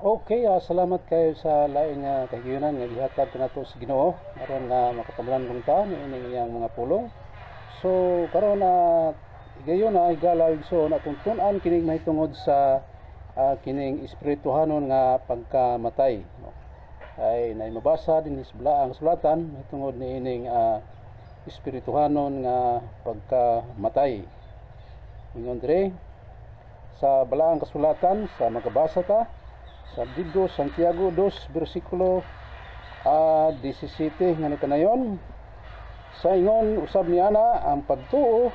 Okay, salamat kayo sa lain nga kahigayunan nga gihatag kanato sa Ginoo aron nga makapamalandong ta niining iyang mga pulong. So karon na higayon na, higala, igsoon, atong tun-an kining mahitungod sa kining espirituhanon nga pagkamatay, no? Ay nay mabasa dinhi sa balaang sulatan mahitungod niining espirituhanon nga pagkamatay. Ingon dire sa balaang kasulatan, sa magabasa ta sa libro Santiago 2 bersikulo 17 nga kanayon, sa ingon usab niana, ang pagtuo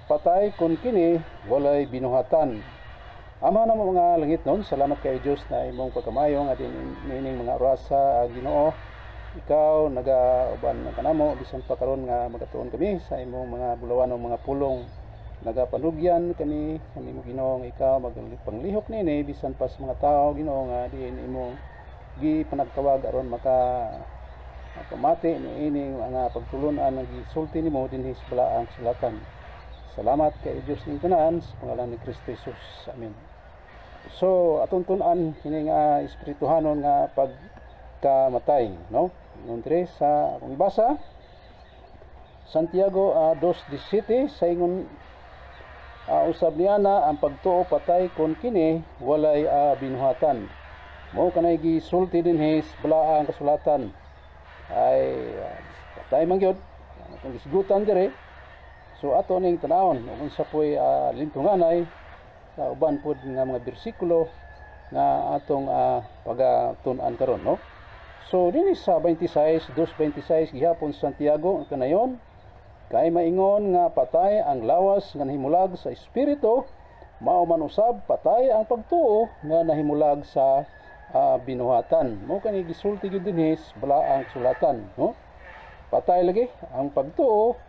patay kun kini walay binuhatan. Ama namo nga langitnon, salamat kay Dios na imong pagkamayo nga din niining mga orasa. Ginoo, ikaw nagauban kanamo bisan pa karon nga magatuon kami sa imong mga bulawanong mga pulong. Nagapanugyan kami kanimo, Ginoo, nga ikaw magpanglihok nini bisan pa sa mga tao, Ginoo, nga diin imong gipanagtawag aron maka pamati niining mga pagtulunan nga gisulti nimo dinhi sa balaang sulatan. Salamat kay Dios ning tanan, sa pangalan ni Kristo Jesus. Amen. So atong tun-an kining espirituhanon nga pagkamatay, no? Ingon diri sa akong ibasa, Santiago 2:17, sa ingon usab niana, ang pagtuo patay kon kini walay binuhatan. Mao kanay gisulti dinhi sa balaang kasulatan ay patay man gyud atong gisgutan dire. So ato ning tanawon ug unsa poy lintunganay sa uban pod nga mga bersikulo nga atong pagatun-an karon, no? So dinhi sa 26, 2:26 gihapon sa Santiago ang kanayon, kay maingon nga patay ang lawas nga nahimulag sa espiritu, mao man usab patay ang pagtuo nga nahimulag sa binuhatan. Mao kani gisulti gyud dinhi sa balaang sulatan, no? Patay lagi ang pagtuo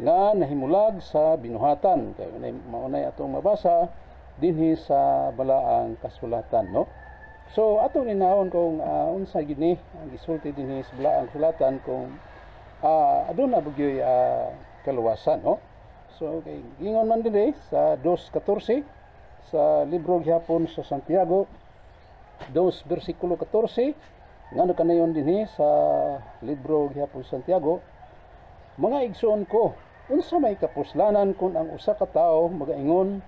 nga nahimulag sa binuhatan kay mao nay atong mabasa dinhi sa balaang kasulatan, no? So atong inahon kung unsa gid ni ang gisulti dinhi sa balaang kasulatan, kung aduna ba gyoy kaluwasan, no? So kay ingon man dinhi sa 2:14 sa libro gihapon sa Santiago 2 bersikulo 14, ngano kanayon dinhi sa libro gihapon sa Santiago: "Mga igsoon ko, unsa may kapuslanan kung ang usa ka tawo magaingon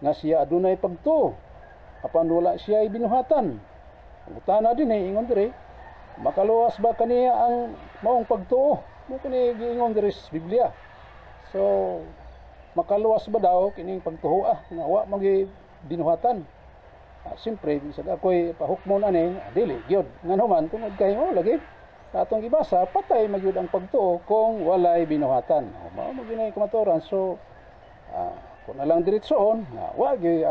nga siya adunay pagtuo apan wala siya binuhatan? Pangutana dinhi, ingon diri, makaluwas ba kaniya ang maong pagtuo?" Mao kani giingon diri sa Biblia. So makaluwas ba daw kining pagtuo nga wa magi binuhatan? Siyempre, bisag ako'y pahukmon ani, dili gyud. Ngano man, tungod kay mo lagi atong gibasa, patay magyud ang pagtuo kung walay binuhatan. O, mao man gyud kamatuoran. So kung na lang diretsoon nga wa gyud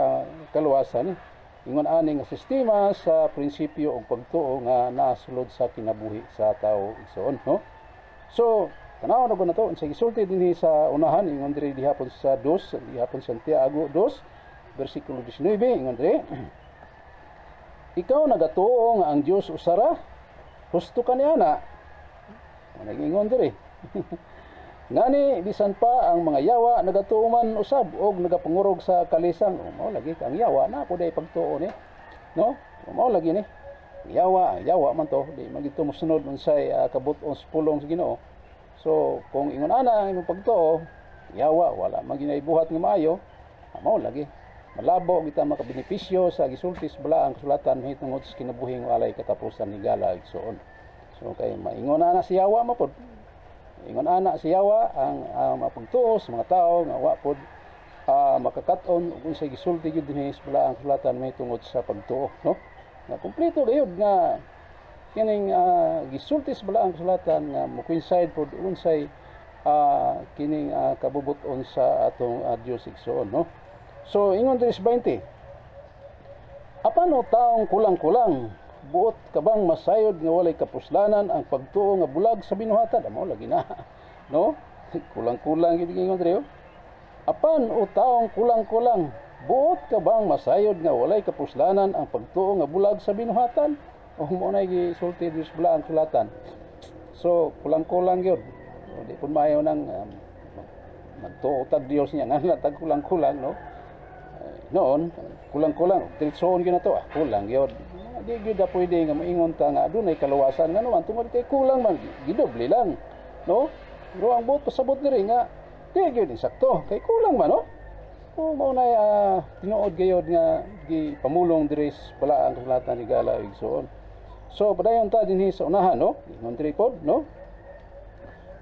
kaluwasan ni ingon ani nga sistema sa prinsipyo og pagtuo nga nasulod sa kinabuhi sa tawo, igsoon, no? So tanaw na na to sa gisulti dinhi sa unahan. Ingon diri gihapon sa 2, gihapon Santiago 2 bersikulo 19, ingon diri, "Ikaw nagatuo nga ang Dios usara, husto ka niana." Nagingon diri. "Ngani bisan pa ang mga yawa nagatuo man usab og nagapangurog sa kalisang." Oh, mao lagi ang yawa na po day pagtuo ni. No? Mao lagi ni. Yawa, yawa man to, di man gito mosunod unsay kabut-on sa pulong sa Ginoo. So kung ingon ana ang imong pagtuo, yawa wala man ginaibuhat nga maayo, mao lagi. Malabo kita makabenepisyo sa gisulti sa balaang kasulatan mahitungod sa kinabuhing walay katapusan, higala, igsoon. So kay maingon ana si yawa mo pod. Ingon ana si yawa ang mapagtuo sa mga tao nga wa pod makakat-on ug unsay gisulti gyud dinhi sa balaang kasulatan mahitungod sa pagtuo, no? Nga kumpleto gayud nga kining gisulti sa balaang kasulatan nga mo coincide pod unsay kining kabubut-on sa atong Dios, igsoon, no? So ingon diri sa 20, "Apan o taong kulang-kulang, buot ka bang masayod nga walay kapuslanan ang pagtuo nga bulag sa binuhatan?" Amo lagi na, no? Kulang-kulang gyud ingon diri, oh. "Apan o taong kulang-kulang, buot ka bang masayod nga walay kapuslanan ang pagtuo nga bulag sa binuhatan?" O mo na gisulti diri sa balaang sulatan. So kulang-kulang gyud. So, di pud maayo nang magtuo tag Dios niya nga tag kulang-kulang, no? Noon kulang-kulang, diretsoon gyud na to, kulang gyud. Di gyud na pwede nga moingon ta nga adunay kaluwasan, ngano man? Tungod kay kulang man, gidoble lang, no? Pero ang buot pasabot diri nga di gyud insakto kay kulang man, no? O mao na tinuod gayod nga gipamulong diri sa balaang kasulatan, higala, igsoon. So padayon ta dinhi sa unahan, no? Ingon diri pod, no?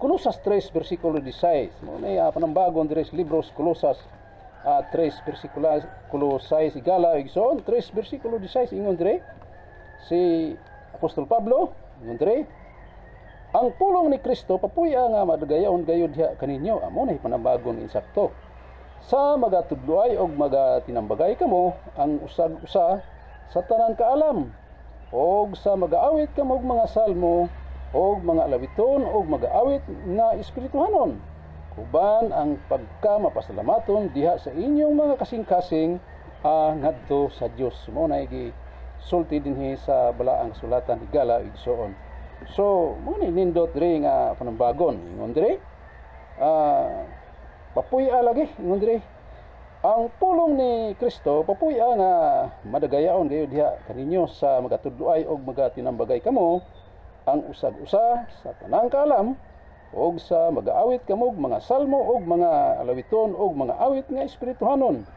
Kolosas 3 versikulo 16. Mao na panambagon diri sa libros Kolosas 3 versikulo 6, higala, igsoon. 3 versikulo 16, ingon diri si Apostol Pablo, ingon diri, "Ang pulong ni Kristo papuy-a nga madagayaon gayud diha kaninyo." Amo na panambagon insakto. "Sa magatudloay og magatinambagay kamo ang usag usa sa tanan kaalam, og sa magaawit kamo og mga salmo og mga alawiton og magaawit nga espirituhanon uban ang pagka mapasalamaton diha sa inyong mga kasing-kasing ngadto sa Dios." Mo na gi sulti dinhi sa balaang kasulatan, higala, igsoon. So mo ni nindot diri nga panambagon. Ingon diri, papuy-a lagi, ingon diri, "Ang pulong ni Kristo papuy-a nga madagayaon gayo diha kaninyo sa magatudloay og magatinambagay kamo ang usag-usa sa tanang kaalam, og sa magaawit kamo og mga salmo og mga alawiton og mga awit nga espirituhanon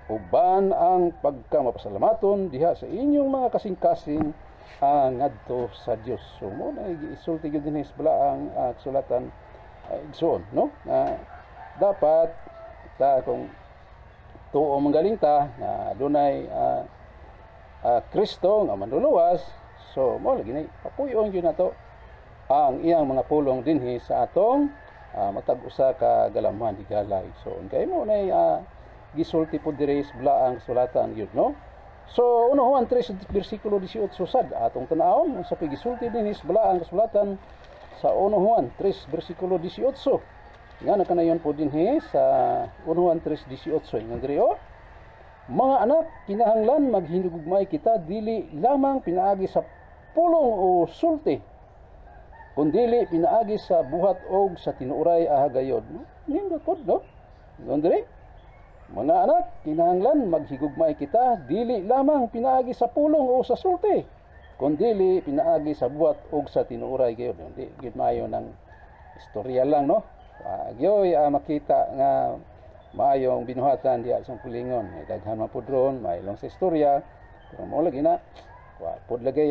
uban ang pagkamapasalamaton diha sa inyong mga kasing-kasing ngadto sa Dios." So mo na giisulti gyud dinhi sa balaang kasulatan, igsoon, no? Na dapat ta kung tuo manggaling ta nga adunay Kristo nga manluluwas, so mo lagi ni papuy-on gyud nato ang iyang mga pulong dinhi sa atong matag usa ka galamhan, higala, igsoon, kay mo nay gisulti po diri sa balaang kasulatan gyud, no? So 1 Juan 3 versikulo 18 sad atong tan-awon unsa pay gisulti dinhi sa balaang kasulatan sa 1 Juan 3 versikulo 18 nga nakanayon po dinhi sa 1 Juan 3:18. Ingon diri, oh, "Mga anak, kinahanglan maghinugugmay kita dili lamang pinaagi sa pulong o sulti, kundili pinaagi sa buhat og sa tinuoray ahagayod," no? Nindot pod, no? Ingon diri, "Mga anak, kinahanglan maghigugmay kita dili lamang pinaagi sa pulong o sa sulti, kundili pinaagi sa buhat og sa tinuoray gayud." Di gyud maayo ng istorya lang, no? Gyoy makita nga maayong binuhatan diha sa pulingon. May daghan man pud ron, maayo lang sa istorya, pero mao lagi na wa pud lagay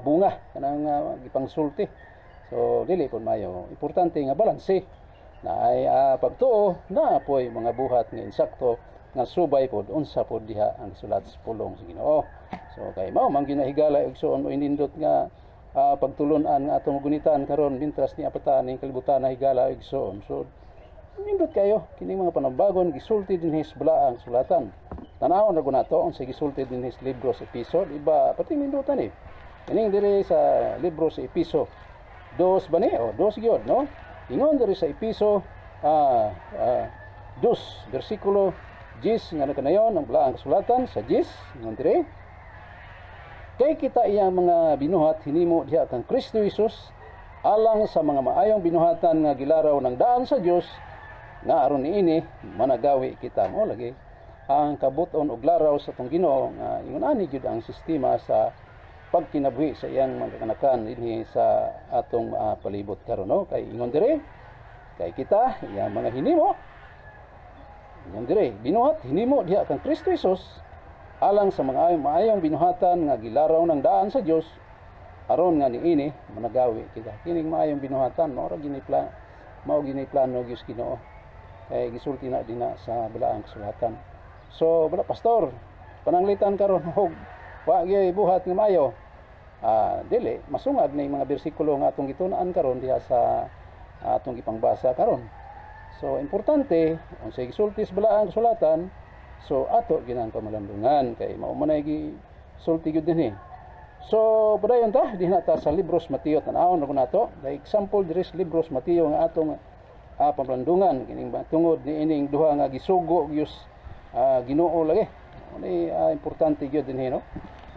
bunga kanang gipangsulti. So dili pud maayo. Importante nga balanse na ay pagtuo na poy mga buhat nga insakto nga subay pod unsa pod diha ang sulat sa pulong sa Ginoo. So kay mao man ginahigala, igsoon, o inindot nga pagtulon-an nga atong gunitan karon mintras ni apatan ning kalibutan na, higala, igsoon. So nindot kayo kining mga panambagon gisulti dinhi sa balaang sulatan. Tan-awon ra nato unsa gisulti dinhi sa libro sa Episo. Iba pati nindutan eh. Kining diri sa libro sa Episo. Dos ba ni? O dos gyud, no? Ingon diri sa Episo 2 versikulo 10 nga nakanayon ang balaang kasulatan sa 10, ingon diri, "Kay kita iyang mga binuhat, hinimo diha kang Kristo Jesus alang sa mga maayong binuhatan nga gilaraw ng daan sa Dios nga aron niini managawi kita." Mo lagi ang kabuton og laraw sa atong Ginoo nga ingon ani gyud ang sistema sa pagkinabuhi sa iyang mga kanakan dinhi sa atong palibot karon, no? Kay ingon dire, "Kay kita iyang mga hinimo," ingon dire, "binuhat, hinimo diha kang Kristo Jesus alang sa mga maayong binuhatan nga gilaraw ng daan sa Dios aron nga niini managawi kita." Kining maayong binuhatan mao ra gini mao gini plano Dios Ginoo kay gisulti na dinha sa balaang kasulatan. So bala pastor, pananglitan karon og wa gyud buhat nga maayo, dili masungag na yung mga bersikulo nga atong gitun-an karon diha sa atong gipangbasa karon. So importante unsay gisulti sa balaang kasulatan, so ato ginang pamalandungan kay mao man ay gisulti gyud dinhi. So padayon ta dinha ta sa libros Mateo, tan-awon ra nato the example diri sa libros Mateo nga atong pamalandungan kining tungod ni ining duha nga gisugo gyud Ginoo lagi. Ni importante gyud dinhi, no?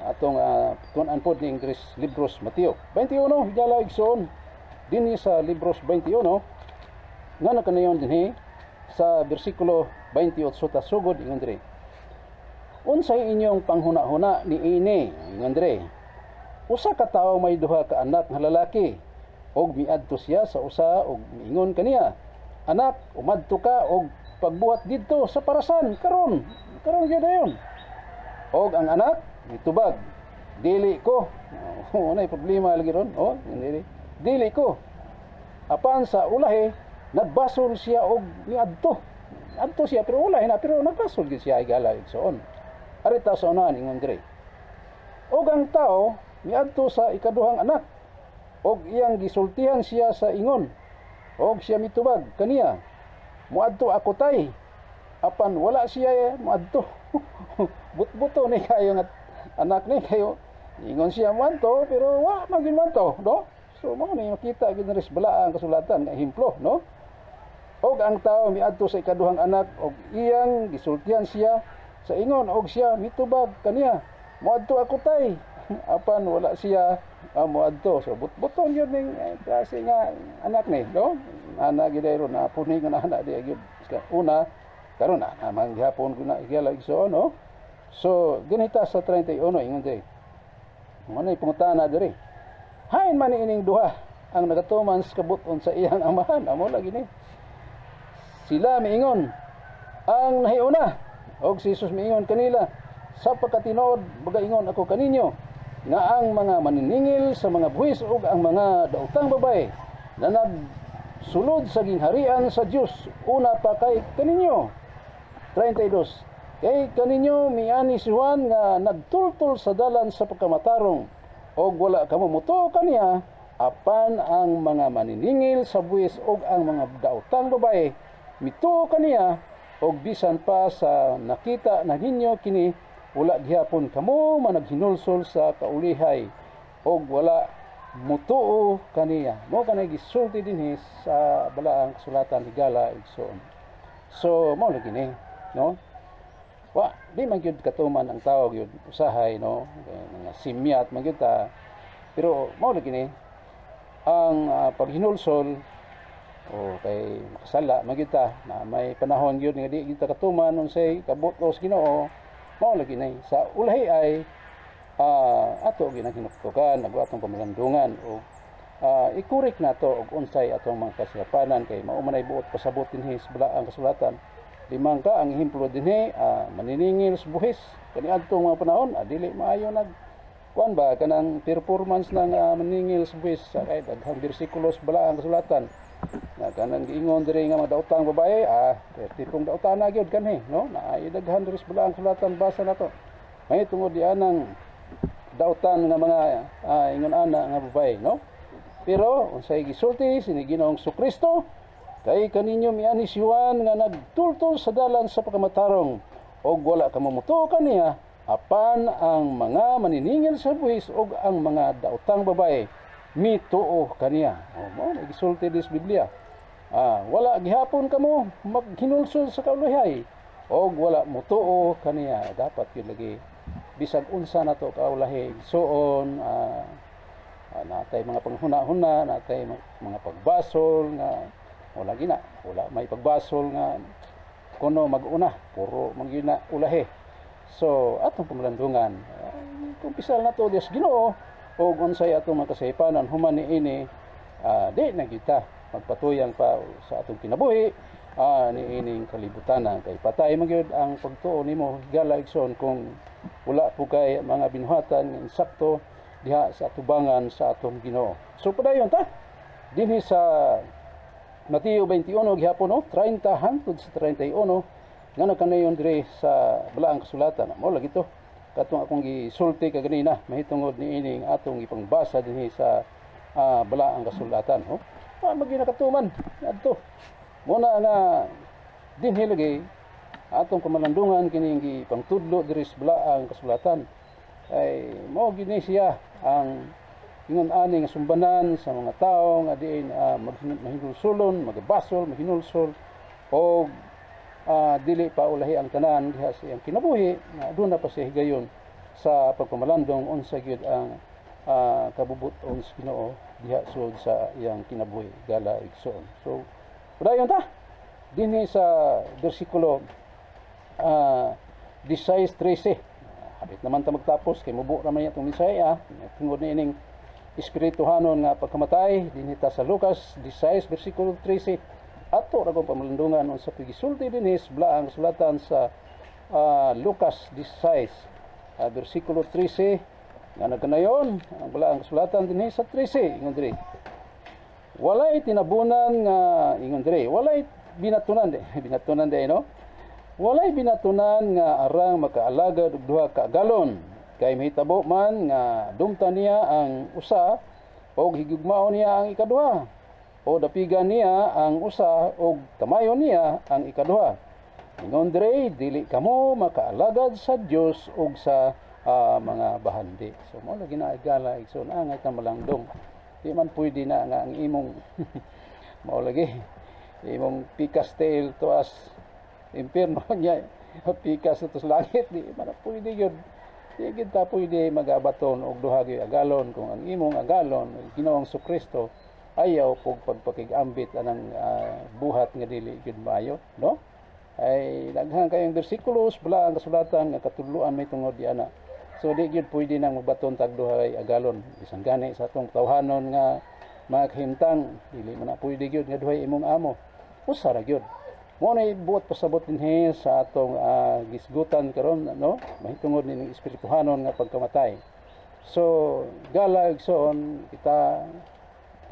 Atong tun-an pod ni Ingres libros Mateo 21, higala, igsoon, dinhi sa libros 21 nga nakanayon dinhi sa bersikulo 28 ta sugod. Ingon diri, Unsay inyong panghuna-huna niini? Ingon dire. Usa ka tawo may duha ka anak nga lalaki og miadto siya sa usa og miingon kaniya, "Anak, umadto ka og pagbuhat didto sa parasan karon." Karon gyud dayon. Og ang anak mitubag, "Dili ko." Oh, nay problema lagi ron. Oh, dili. "Dili ko." Apan sa ulahi nagbasol siya og miadto. Adto siya pero ulahi na, pero nagbasol gyud siya, higala igsoon. Arita sa unahan, ingon dire. Og ang tao miadto sa ikaduhang anak og iyang gisultihan siya sa ingon, og siya mitubag kaniya, "Muadto ako, tay." Apan wala siya muadto. Butbuto ni kayo nga anak ni kayo. Ingon siya muadto pero wa man gyud muadto, no? So mao ni makita gyud na balaang kasulatan nga ehemplo, no? Og ang tao miadto sa ikaduhang anak og iyang gisultihan siya sa ingon, og siya mitubag kaniya, "Muadto ako, tay." Apan wala siya muadto. So butbuton yun ning klase nga anak ni, no? Anak gyud ron na puni nga anak di gyud una karon na naman gihapon ko na higala igsoon, no? So ganita sa 31, ingon diri. Mo na pangutana diri. Hain man ining duha ang nagatuman sa kabut-on sa iyang amahan? Amo lagi ni. Sila miingon, "Ang nahiuna." Og si Jesus miingon kanila, "Sa pagkatinuod bagaingon ako kaninyo nga ang mga maniningil sa mga buwis ug ang mga daotang babae na nagsulod sa gingharian sa Dios una pa kay kaninyo." 32. Kay kaninyo miani si Juan nga nagtultol sa dalan sa pagkamatarong og wala kamo motuo kaniya, apan ang mga maniningil sa buwis ug ang mga daotang babae mituo kaniya, og bisan pa sa nakita na ninyo kini, wala gihapon kamo managhinulsol sa kaulihay og wala mutuo kaniya. Mo kanay gisulti dinhi sa balaang kasulatan, higala igsoon. So mao lagi ni, no? Wa di man gyud katuman ang tao gyud usahay, no? Kay mga simyat man gyud ta, pero mao lagi ni ang paghinulsol o kay makasala man gyud ta na may panahon gyud nga di gyud ta katuman unsay kabut-os Ginoo. Mao lagi ni sa ulahi ay ato gyud ang hinuktukan ug atong pamalandungan o ikurik nato og unsay atong mga kasilapanan, kay mao man ay buot pasabot dinhi sa balaang kasulatan. Limang ka ang ehemplo dinhi, maniningil sa buhis kaniadtong mga panahon, dili maayo nag kuan ba kanang performance ng maniningil sa buhis sa kay daghang bersikulo sa balaang kasulatan na kanang giingon diri nga mga daotang babae, tipong daotan na gyud kanhi, no? Naay daghan diri sa balaang kasulatan, basa nato may tungod di anang daotan nga mga ingon ana nga babae, no? Pero unsay gisulti sini Ginoong Kristo? Kay kaninyo miani si Juan nga nagtultol sa dalan sa pagkamatarong og wala kamo motuo kaniya, apan ang mga maniningil sa buhis ug ang mga daotang babae mituo kaniya. O mo na gisulti dis Biblia. Wala gihapon kamo maghinulsol sa kauluhay og wala motuo kaniya. Dapat yun lagi bisag unsa nato kaulahi igsuon, natay mga panghuna-huna, natay mga pagbasol nga wala gina, wala may pagbasol nga kuno mag-una, puro man gyud na ulahi. So atong pamalandungan, kumpisal nato Dios Ginoo og unsay atong mga kasaypanan. Human niini, di na kita magpatuyang pa sa atong kinabuhi niining kalibutan, kay patay man gyud ang pagtuo nimo, higala igsoon, kung wala po kay mga binuhatan nga insakto diha sa atubangan sa atong Ginoo. So padayon ta dinhi sa Mateo 21 gihapon, no, 30 hangtod sa 31 nga nakanayon dire sa balaang kasulatan. Mo lagi to katong akong gisulti kaganina mahitungod niining atong ipangbasa dinhi sa balaang kasulatan, no? Wa magi nakatuman adto. Muna nga dinhi lagi atong kamalandungan kining gipangtudlo diri sa balaang kasulatan, kay mao gini siya ang ingon ani nga sumbanan sa mga tao nga diin mahinulsulon, magabasol, mahinulsol og dili pa ulahi ang tanan diha sa iyang kinabuhi, nga aduna pa siya higayon sa pagpamalandong unsa gyud ang kabubuton sa Ginoo diha sulod sa iyang kinabuhi, gala igsoon. So padayon ta dinhi sa bersikulo 16:13. Hapit naman ta magtapos kay mubo ra man itong mensahe tungod ni ining espirituhanon nga pagkamatay. Dinhi ta sa Lucas 16 versikulo 13. Ato ra kong pamalandungan unsa gisulti dinhi sa Balaang Kasulatan sa Lucas 16 versikulo 13 nga nagkanayon ang Balaang Kasulatan dinhi sa 13. Ingon diri, walay tinabunan nga, ingon diri, walay binatunan di binatunan di, no, walay binatunan nga arang makaalagad og duha ka agalon, kay mahitabo man nga dumtan niya ang usa og higugmaon niya ang ikaduha, o dapigan niya ang usa og tamayon niya ang ikaduha. Ingon diri, dili kamo makaalagad sa Dios ug sa mga bahandi. So mao lagi na, igala, igsoon, angay ta malandong. Di man pwede na nga ang imong, mao lagi, imong pikas tiil tuas impierno niya, pikas to sa langit. Di man pwede yun. Di gid ta pwede magabaton og duha gyud agalon kung ang imong agalon, Ginoong Kristo. Ayaw pug pagpakig-ambit anang buhat nga dili gyud maayo, no? Ay daghan kayong bersikulos Balaang Kasulatan nga katudloan may tungod diana. So di gyud pwede nang magbaton tag duhay agalon. Bisan gani sa atong tawhanon nga mga kahimtang, dili man na pwede gyud nga duhay imong amo, usa ra gyud. Mo na buot pasabot dinhi sa atong gisgutan karon, no, mahitungod nining espirituhanon nga pagkamatay. So gala, igsoon, kita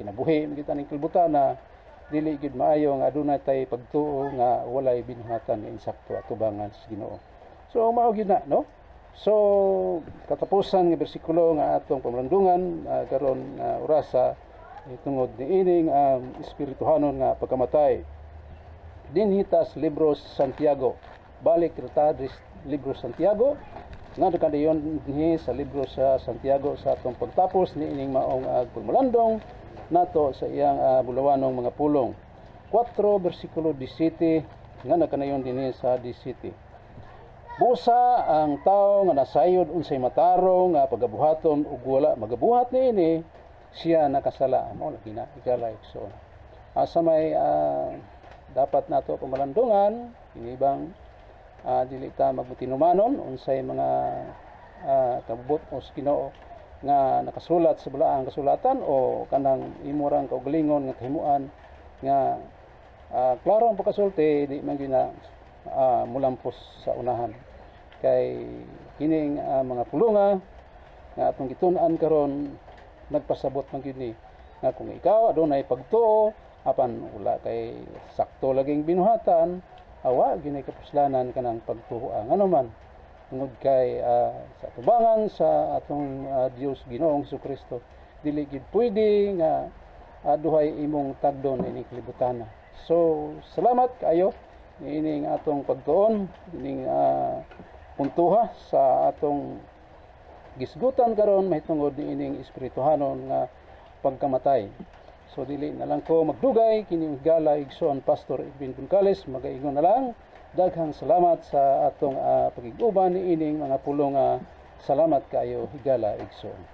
kinabuhi kita ning kalibutan na dili gyud maayo nga adunay tay pagtuo nga walay binuhatan nga insakto atubangan sa Ginoo. So mao gyud na, no? So katapusan nga bersikulo nga atong pamalandungan karon nga orasa tungod niining espirituhanon nga pagkamatay, dinhi ta sa libro sa Santiago. Balik ta libro sa Santiago nga kadayon dinhi sa libro sa Santiago sa atong pagtapos niining maong pagmalandong nato sa iyang bulawanong mga pulong. 4 versikulo 17 nga nakanayon dinhi sa 17. Busa ang tao nga nasayod unsay matarong nga pagabuhaton ug wala magabuhat niini, siya nakasala. Mao lagi na, igala, igsoon. Asa may dapat nato pamalandungan kini bang dili ta magtinumanon unsay mga kabubut o sa Ginoo nga nakasulat sa Balaang Kasulatan o kanang imurang kaugalingon nga kahimuan nga klaro ang pagkasulti, di man gyud na mulampos sa unahan, kay kining mga pulunga nga atong gitun-an karon nagpasabot man gyud ni nga kung ikaw adunay pagtuo apan wala kay sakto laging binuhatan, awa gyud kapuslanan kanang pagtuo. Ngano man? Tungod kay sa tubangan sa atong Dios Ginoong Kristo, dili gid pwede nga duhay imong tagdon ini kalibutan. So salamat kaayo niining atong pagtuon ining puntuha sa atong gisgutan karon mahitungod niining espirituhanon nga pagkamatay. So dili na lang ko magdugay. Kini, gala, igsoon, Pastor Edwin Goncales magaingon na lang, daghang salamat sa atong pagig-uban niining mga pulong. Salamat kaayo, higala, igsoon.